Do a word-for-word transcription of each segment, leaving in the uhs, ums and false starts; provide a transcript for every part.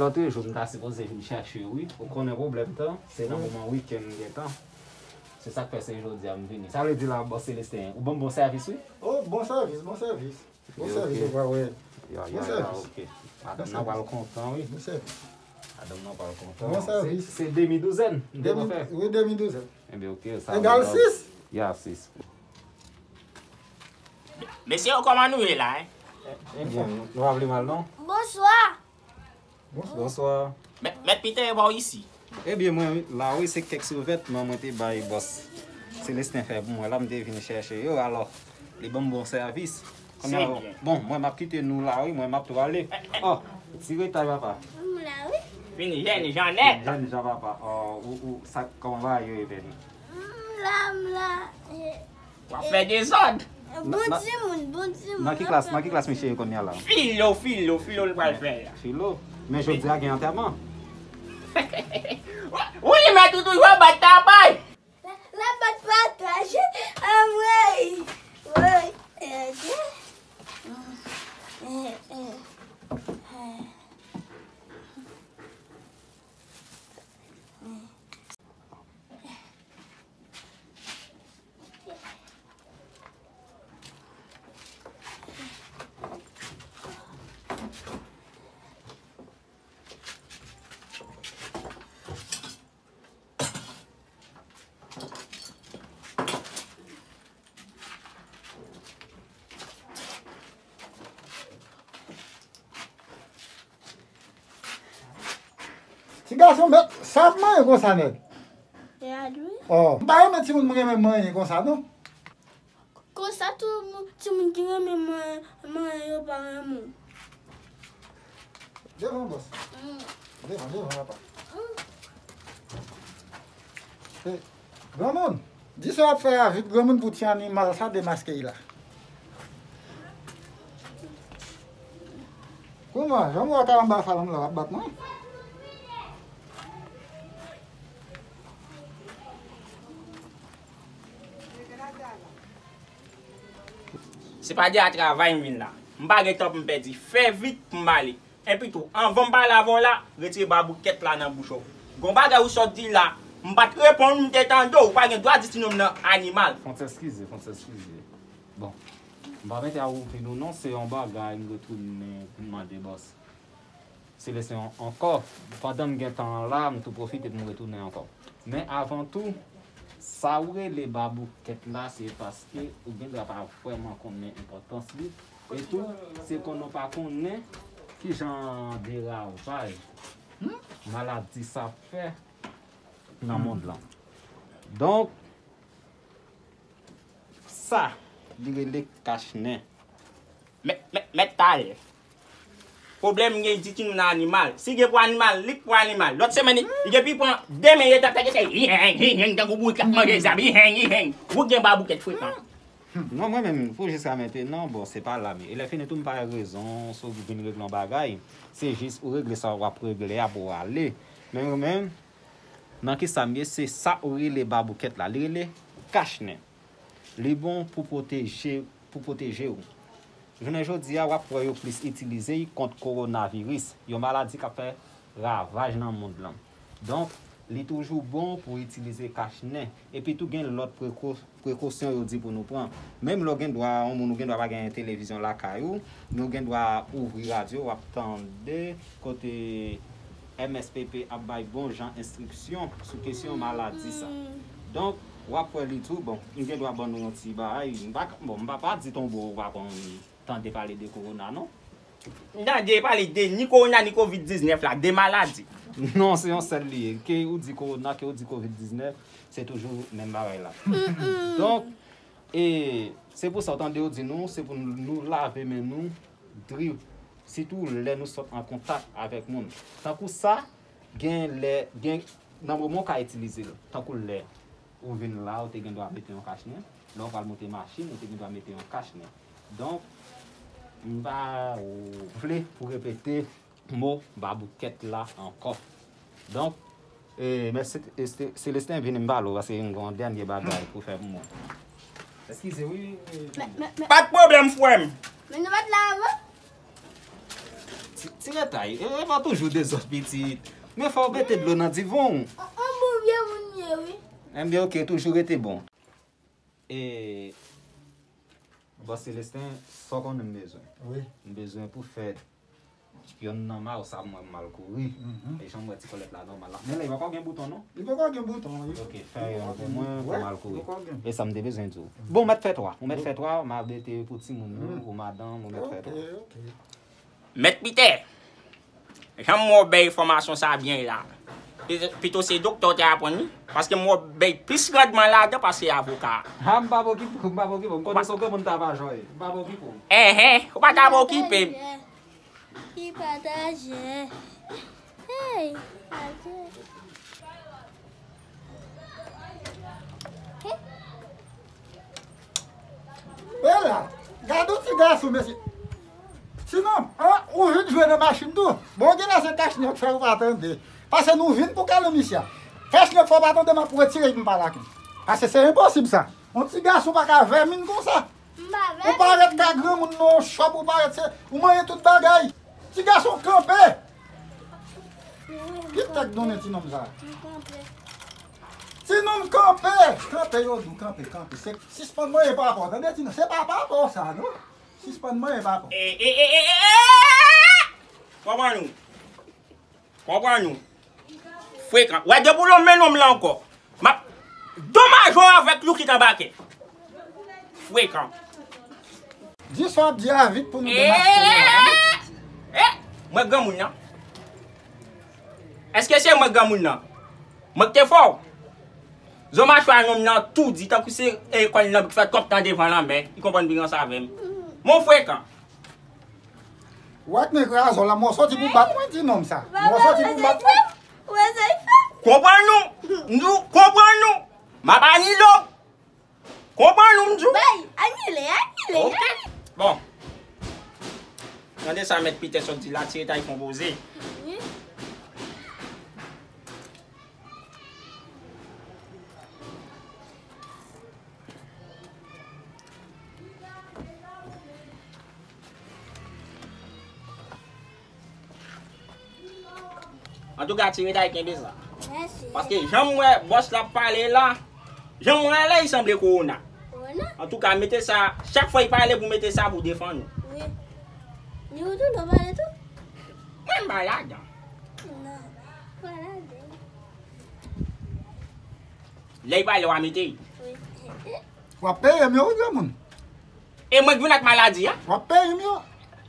Lòt jou, m ta sipoze vin chèche w, wi. Ou konnen pwoblèm tan, se nan moman wikenn m gen tan. Se sa k fè se jodi a m vini. Sa vle di la, bòs Celestin, ou ban m bon sèvis, wi. Oh, bon sèvis, bon sèvis. Bon sèvis, ou pa wè. Ya, ya, ya, ok. Madanm nan pral kontan, wi. Bon sèvis. Madanm nan pral kontan. Bon sèvis. Se, se demi douzèn m te konn fè. Wi, demi douzèn. Enben, ok, sa egal sis. Ya, sis. Mesye yo, kòman nou ye la, en? Enben, nou pa vle mal, non? Bonswa. Bonswa. Mèt, mèt Pita e ba w isi. Ebyen, mwen la, wi, se kèk souvètman mwen te bay bòs Celestin fè pou mwen la, m te vin chèche yo, alò, li ban m bon sèvis. Kounye a, bon, mwen m ap kite nou la, wi, mwen m ap tou ale. Oh, ti retay, papa. M la, wi. Vin jèn jan nèt. Jèn jan, papa. Oh, ou, ou, sa, kòman bagay yo ye, Pèdi? M la, m la. W ap fè dezòd. Bon timoun, bon timoun. Nan ki klas, nan ki klas misye ye kounye a la? Filo, filo, filo l pral fè la. Filo? Men jodi a gen antèman. Ou li mèt ou toujou ap bat tabay. La, la bat pataj. Anmwey. Woy. Ti gason, men, sa ap manyen konsa nèt? Rad, wi. Oh, m pa renmen timoun m renmen manyen konsa, non. Konsa, tout moun, timoun ki renmen manyen, manyen yo pa renmen w. Devan, bòs. Devan, devan, papa. Eh, granmoun, di sa w ap fè a vit, granmoun, pou ti animal sa demaske l la. Kouman, jan m wè w ap anba falon la, w ap bat mwen? Se pa de a travay m vin la. M pa gen tan pou m pèdi. Fè vit pou m ale. Epi tou, anvan m pale avè w la, retire baboukèt la nan bouch ou. Gon bagay ou sot di la, m pa t reponn, m te tande w, ou pa gen dwa di ti nonm nan animal. Fon ti eskize, fon ti eskize. Bon, m pa mete a ou vin ou non, se yon bagay m retounen pou m mande bòs Celestin ankò. Pandan m gen tan an la, m tou pwofite pou m retounen ankò. Men avan tou, sa ou rele baboukèt la, se paske ou gen dwa pa vrèman konnen enpòtans li. E tou, se konnen w pa konnen kijan de ravaj maladi sa fè nan mond lan. Donk, sa, li rele kach nen. Mèt, mèt, mèt talè. Pwoblèm gen di timoun nan animal. Si gen pou animal, li k pou animal. Lòt semèn, li gen pi pran de men, li t ap fè kèk hi hen, hi hen, tankou bourik k ap manje zab, hi hen, hi hen. Ou gen baboukèt frekan. Non, mwen menm, pou jiska mentenan, bon, se pa la, men e lè fini tou, m pa gen rezon, si w vin regle yon bagay, se jis ou regle sa w ap regle a pou w ale. Men mwen menm, nan ki sa m ye, se sa ou rele baboukèt la, li rele kach nen. Li bon pou pwoteje, pou pwoteje w. Jounen jodi a, w ap wè yo plis itilize l kont kowonaviris, yon maladi k ap fè ravaj nan mond lan. Donk, li toujou bon pou w itilize kach nen. Epi tou gen lòt preko-, prekosyon yo di pou nou pran. Menm lè w gen dwa, yon moun ou gen dwa pa gen televizyon lakay ou, men w gen dwa ouvri radyo, w ap tande kote M S P P ap bay bon jan enstriksyon sou kesyon maladi sa. Donk, w ap wè li tou, bon, m gen dwa ban nou yon ti bagay, m pa, bon, m pa, pa di tonbo ou pa konn tande pale de kowona, non. M tande pale de ni kowona, ni kovid diznèf la, de maladi. Non, se yon sèl li ye. Ke ou di kowona, ke ou di kovid diznèf, se toujou menm bagay la. Donk, e se pou sa w tande yo di nou, se pou nou lave men nou dri, sitou lè nou sot an kontak avèk moun. Tankou sa, gen lè, gen, nan moman w ka itilize l, tankou lè ou vin la, ou te gen dwa mete yon kach nen. Lè w pral monte machin, ou te gen dwa mete yon kach nen. Donk, m pa vle pou repete mo baboukèt la ankò. Donk, e, mèt Se-, e, Se-, Celestin vini m pale w, paske m gen yon dènye bagay pou fè pou mwen. Eskize, wi. Pa t pwoblèm, frè m. Men nou pa t la avan? Ti, Ti retay, e, e pa toujou dezòd pitit. Men fò w mete dlo nan divan w. An, an bon vye moun ye, wi. Enben, oke, toujou rete bon. E, Bòs Celestin, sa w konnen m bezwen? Wi. M bezwen pou fè yonn nan ma w sa mwen m al kouri. Mhm. E jan m wè ti kòlèt la nòmal la. Men la, li poko gen bouton, non? Li poko gen bouton, wi. Oke, fè yonn pou mwen, pou m al kouri. Li poko gen. E sa m te bezwen di w. Bon, w mèt fè twa. Ou mèt fè twa, m a mete pou timoun yo, ou madanm, ou mèt fè twa. Oke, oke. Mèt Pitè, jan m wè w bay enfòmasyon sa byen la, pi-, pito se doktè w te aprann li, paske m wè w bay plis randman ladan pase avoka a. Ha, m pa poko, m pa poko, m konnen se yon granmoun ta pa jwe, m pa poko. Enhen, ou pa ta okipe m. Ki pataje. Hey, pataje. Bela, gade yon ti gason, mesye. Sinon, an, ou vin jwe nan machin tou. Bon, gen la se kachnyòk fè ou pa tande. Pase nou vin pou kale misye a. Kachnyòk fè ou pa tande, m ap retire pou m pa lage. Pase se enposib sa. Yon ti gason pa ka vèmin konsa. M pa vle. Ou parèt ka granmoun nan yon chòp, ou parèt se, ou manyen tout bagay. Ti gason kanpe. Ki tèt donnen ti nonm sa? Ti nonm kanpe. Kanpe, yo di w kanpe, kanpe. Se, sispann manyen papa w, tande ti nonm? Se pa papa w sa, non. Sispann manyen papa w. E, e, e, e, e, e! Konprann ou? Konprann ou? Frekan. Wè, depi w lonmen nonm lan ankò, m ap domaj ou avèk loukit anba kè. Frekan. Di sa w ap di a vit pou nou demastre nou. Eh! Eh! Mwen granmoun nan. Èske se mwen granmoun nan? Mwen ki te fè w? Zo machwa nonm nan toudi tankou se, eh, kòn nan ki fè twòp tan devan lanmè. Li konprann pi ranse avè m. Mon frekan. Ou ak men krazò la, mwen soti pou bat mwen, ti nonm sa. Mwen soti pou bat mwen. Konprann nou? M di w, konprann nou? M ap anile w. Konprann nou, m di w? Bay, anile, anile, anile. Bon. Tande sa mèt Pitè sot di la, ti retay fè yon poze. Wi. Antouka, ti retay kenbe sa. Mèsi. Paske jan m wè bòs la ap pale la, jan m wè la, li sanble kowona. Kowona? Antouka, mete sa, chak fwa li pale, pou mete sa pou defann ou. Wi. Li ou tou, nou pale tou? Mwen malad. Non, malad. Lè li pale, w a mete l. Wi. W ap peye m yo, wi, granmoun. E mwen k vin ak maladi a? W ap peye m yo.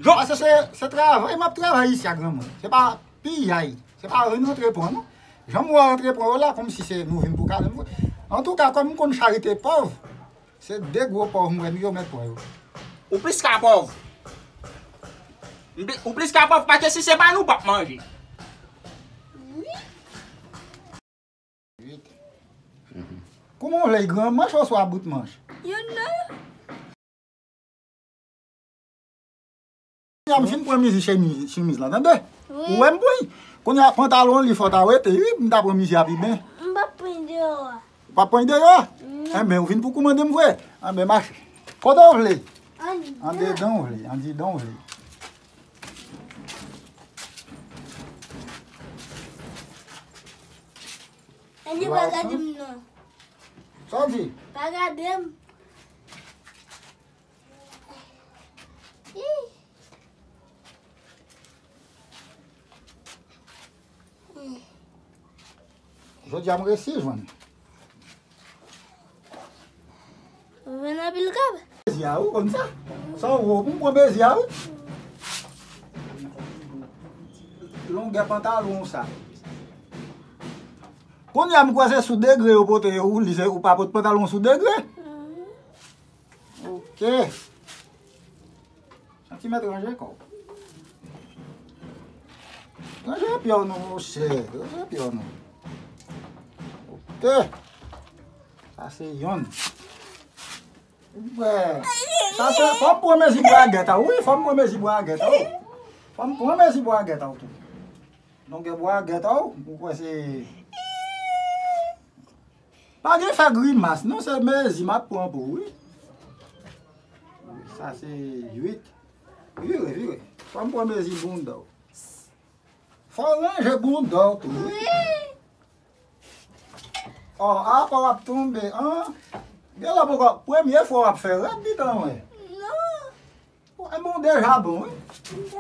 Paske se, se travay m ap travay isi a, granmoun. Se pa piyay. Se pa vin rantre pran, non. Jan m wè rantre pran yo la, kòmsi se nou vin pou kale m vre. Antouka, kòm m konn charite pòv, se de gwo pòv m wè m yo mèt pran yo. Ou plis ka pòv. M pli-, ou plis ka pòv, paske si se pa nou, w p ap manje. Wi. Kouman w vle, gran manch oswa bout manch? Youn nan yo. Kounya m fin pran mizi chemiz, chemiz la, tande? Wi. Ou wè m pran. Kounya pantalon li fò ta wete, wi, m ta pran mizi a pi ben. M p ap pran deyò a. Ou p ap pran deyò a? Non. Enben, ou vin pou koumande m vre. Enben, mache. Kote w vle? Andedan. Andedan w vle, andidan w vle. Andy, pa gade m non. Sa w di? Pa gade m. Ih. Jodi a m resi jwenn. Ou jwenn anpil kòb? Mezi a, ou konn sa? San euro pou m pran mezi a, wi. Longè pantalon sa. Kounye a m kwè se sou degre yo pote yo, ou li se ou pa pot pantalon sou degre. Ok. Santimèt, ranje kò w. Ranje pye w non, monchè. Ranje pye w non. Ok. Sa se yonn. Wè. Sa se, fò m pran mezi bwa gèt a w, wi. Fò m pran mezi bwa gèt a w. Fò m pran mezi bwa gèt a w tou. Longè bwa gèt a w, ou kwè se. Pa gen fè grimas, non, se mezi m ap pran pou ou, wi. Sa se uit. Vire, vire. Fò m pran mezi bounda w. Fò w ranje bounda w tou, wi. Wi. Ò, apa w ap tonbe, an? Gen lè poko premye fwa w ap fè rad bitan, wè. Non. Bon, e bon, deja bon, wi.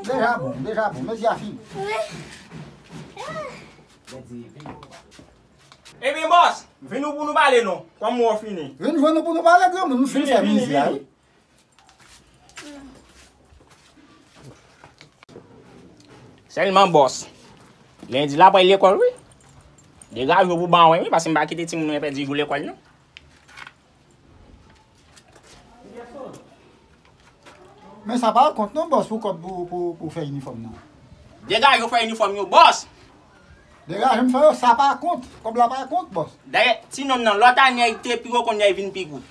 Deja bon, deja bon. Mezi a fini. Wi. Ebyen, bòs, vin nou pou nou pale non. Kòm ou fini. Vin jwenn nou pou nou pale, granmoun, nou fin fè mizi a, wi. Sèlman, bòs, lendi la pral lekòl, wi. Degaje w pou ban wi, paske m pa kite timoun mwen pèdi jou lekòl, non. Men sa pa kont non, bòs, pou kòb pou, pou, pou fè inifòm nan. Degaje w fè inifòm yo, bòs. Degaje m fè yo, sa pa kont. Kòb la pa kont, bòs. Dayè, ti nonm nan, lòt ane, li te pi wo, kounye a li vin pi kout.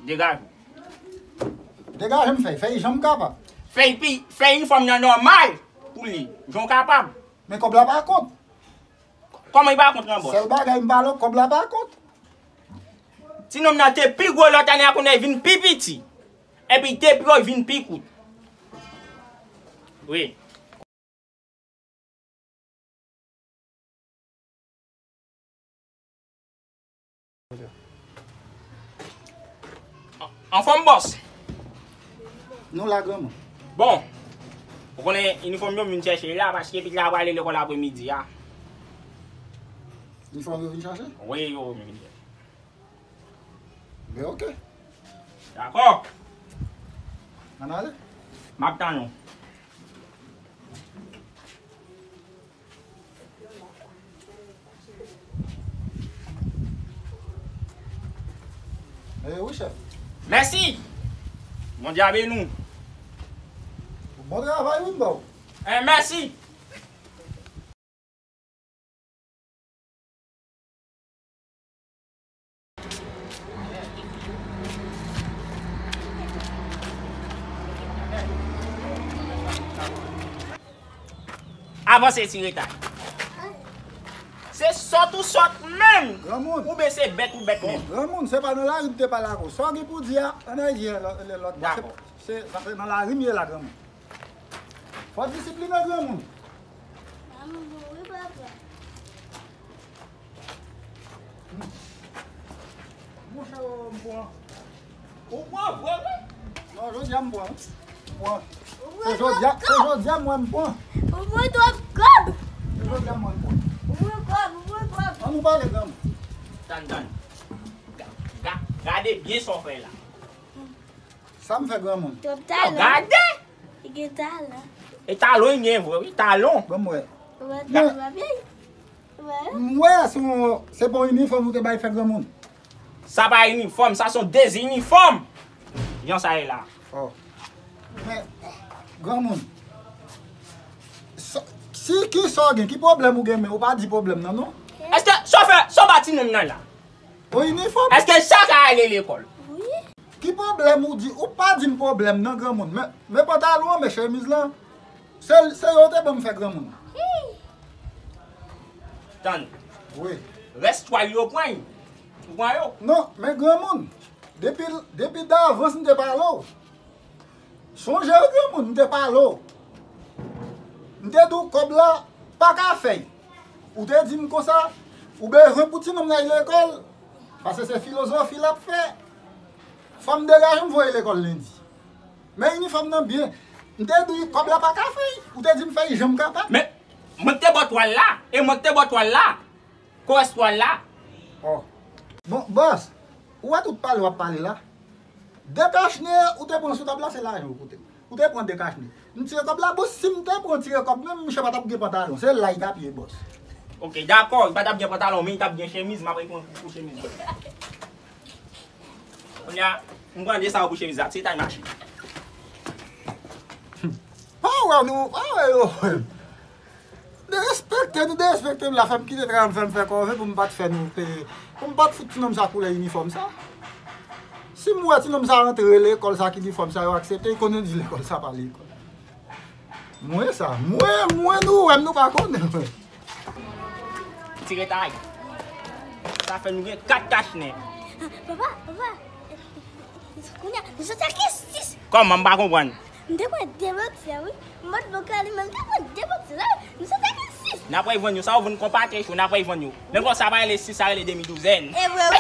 Degaje w. Degaje m fè, fè jan m kapab. Fè pi, fè inifòm nan nòmal pou li, jan w kapab. Men kòb la pa kont. Kòman li pa kont nan bòs? Sèl bagay m pale w, kòb la pa kont. Ti nonm nan te pi gwo lòt ane a, kounye a li vin pi piti. Epi li te pi wo, li vin pi kout. Wi. Anfòm, bòs? Nou la, granmoun. Bon, ou konnen inifòm yo m vin chèche la, paske pitit la prale lekòl apremidi a. Inifòm yo vin chèche? Wi, yo vin chèche. Ben, oke. Dakò. Ann ale. M ap tann ou. Eh, wi, chèf. Mèsi. Bondye a beni w. Bon travay, wi, m ba w. Eh, mèsi. Avanse, ti retay. Se sòt ou sòt menm. Granmoun. Oubyen se bèt ou bèt menm. Granmoun, se pa nan lari m te pale ak ou. Sa w gen pou di a, ann al di a lè, lè lòt bò. Dakò. Se, se, sa se nan lari m ye la, granmoun. Fò w disipline granmoun. Monchè, m pran. Ou pran vre, wi? Non, jodi a m pran, wi. M pran. Se jodi a, se jodi a m wè m pran. Ou pran twòp kòb. Se jodi a m wè m pran. Ou pran kòb, ou pran kòb. An nou pale, granmoun. Tann, tann. Ga-, ga-, gade byen sa w fè la. Sa m fè granmoun? Twòp talon. Gade! Li gen talon. E talon li gen vre, wi, talon. Ban m wè. Wè, talon pa byen. Wè. M wè se yon, se pa yon inifòm ou te bay fè granmoun. Sa pa inifòm, sa se yon dezinifòm. Jan sa ye la. Oh. Men, granmoun. Sa, si ki sa w gen, ki pwoblèm ou gen, men ou pa di pwoblèm nan, non? Èske sa w fè, sa w ba ti nonm nan la? Yon inifòm? Èske sa ka ale lekòl? Wi. Ki pwoblèm ou di? Ou pa di m pwoblèm nan, granmoun. Men, men pantalon an, men chemiz lan. Se, se yo te ban m fè granmoun. Hi. Tann. Wi. Rès twal yo pran. Ou pran yo? Non, men granmoun. Depi, depi davans m te pale w. Sonje wi granmoun, m te pale w. M te di w kòb la pa ka fè y. Ou te di m konsa, ou bezwen pou ti nonm nan al lekòl, paske se filozofi l ap fè. Fò m degaje m voye lekòl lendi. Men inifòm nan byen. M te di w kòb la pa ka fè y. Ou te di m fè y jan m kapab. Men, mwen k te ba w twal la, e mwen k te ba w twal la. Korespon la. Oh. Bon, bòs, ou wè tout pale w ap pale la? De kach ne ou te pran sou tab la, se lajan ou koute. Ou te pran de kach ne. M tire kòb la, bon, si m te pran tire kòb, menm misye pa t ap gen pantalon. Se la li t ap ye, bòs. Ok, dakò, li pa t ap gen pantalon, men li t ap gen chemiz, m ap reponn pou chemiz la. Kounye a, m pran de sa yo pou chemiz la, se tay mache. Pa wè nou, pa wè yo. Derespekte nou, derespekte m la, fè m kite travay m, fè m fè kòve pou m pa t fè nou peye, pou m pa t fout ti nonm sa koulè inifòm sa. Si m wè ti nonm sa rantre lekòl sa ak inifòm sa, yo aksepte, li konnen di lekòl sa pa lekòl. Mwen sa, mwen, mwen nou wè m, nou pa konnen. Ti retay. Sa fè nou gen kat kach nen. Papa, papa. Kounye a, nou soti ak sis. Kòman, m pa konprann. M te pran de bòksè, wi. M pa t vle kale, men m te pran de bòksè, la, wi. Nou soti ak N ap revann yo, sa yo vann konpate cho, n ap revann yo. Menm konsa pa rele sis, sa rele demi douzèn. E vre wi.